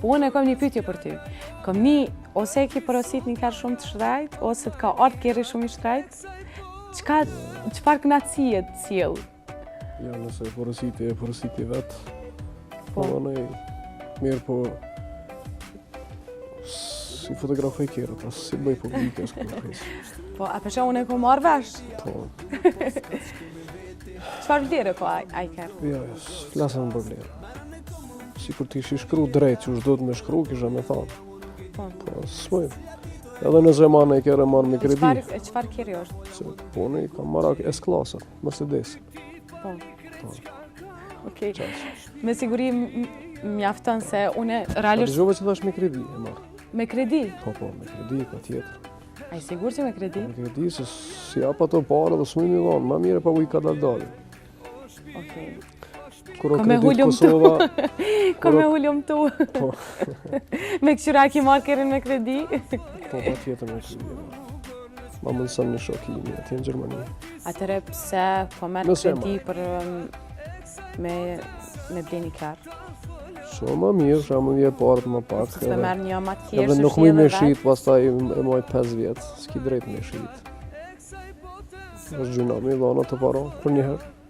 Po unë e kam një pyetje për ty. Kam një, ose e ki porosit një kerr shumë të shtrejt, ose të ka ardhë kerri shumë i shtrejt. Çka, çfarë knaqësie të sjell? Jo, nëse e porositi, e porositi vetë. Po. Po, në mirë, po s'i fotografoj kerret, as s'i bëj publike, as kur pres. Po, a pesha unë e kom marrë vesh? Po, Çfarë vlere ka ai kerr? Jo, jo, s'flasëm për vlerë. Sikur të ishi shkru drejt, që është do të me shkru, kisha me thonë. Po. Po, s'muj. Edhe nëse marrë në kerr e marrë me kredi. Çfarë çfarë kerri është? Se, po, unë i kam marrë S-klasën, Mercedes. Po. Po. Okej. Qaq. Me siguri mjafton se une A realisht dëgjova që thash me kredi e marrë. Me kredi. Po, po, me kredi, pa tjetër. A i sigur që me kredi? Me kredi, se si jap ato pare dhe s'muj mi dhonë, ma mirë pa ujë ka dalë dalë. Okej. Kur o Ko me kredit hulumtu. Kosova, Ko me hulumtu. Po. Me këqyra ki marrë kerrin me kredi. Po, pa tjetër me kredi e marrë. Ma mundëson një shok imi atje në Gjermani. Atëre pse po merr Nëse e kredi për me ble një kerr? So ma mirë, që më vje parët më pak. Se s'pe merr një ma të thjeshtë Edhe që nuk muj shi me edhe shit, pastaj e maj 5 vjetë, s'ki drejt me shit. Është gjynah me i dhonë ato para, për njëherë.